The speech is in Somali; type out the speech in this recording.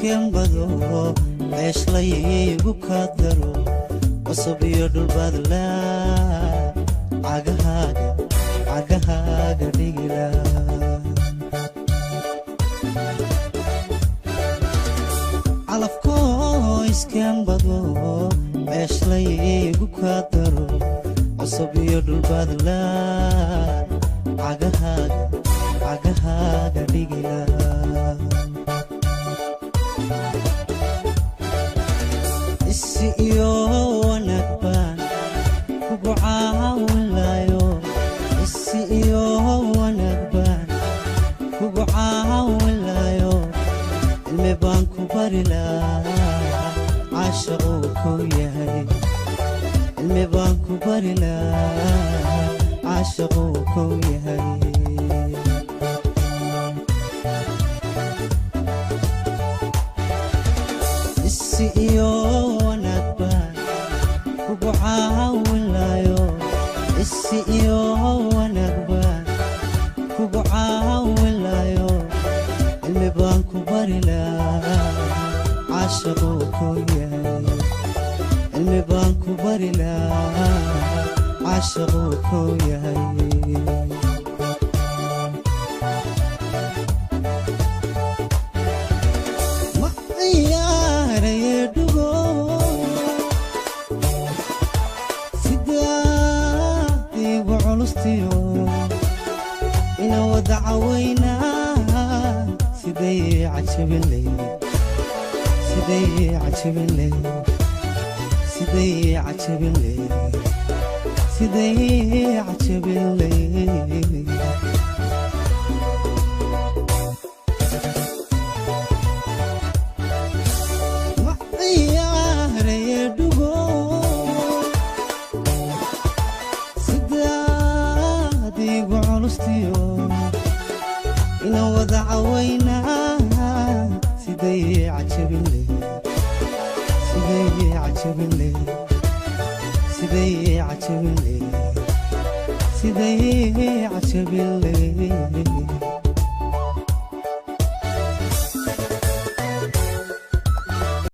Iskembado ceeshlaygu ka daro, cusub iyo dhulbaadla cagahaaga cagahaaga dhigila. Calafkoo iskembado ceeshlaygu ka daro, cusub iyo dhulbaadla cagahaaga cagahaaga dhigila. Isi iyo wanaag baan kugu caawinlayo, isi iyo wanaag baan kugu caawinlayo, cilmi baan ku bari lahaa caashaquu kow yahay, cilmi baan ku bari lahaa caashaquu kow yahay. Isi iyo wanaag baan kugu caawinlayo, isi iyo wanaag baan kugu caawinlayo, cilmi baan ku bari lahaa caashaquu kow yahay, cilmi baan ku bari lahaa caashaquu kow yahay. Ma ciyaaraye dhugo sidaad igu culustiyo ina wada cawaynaa, siday cajabinley, siday cajabinley, siday cajabinley, siday cajabinley. Ma ciyaaraye dhugo sidaad igu culustiyo ina wada cawaynaa, siday cajabinley, siday cajabinley, siday cajabinley, siday cajabinley.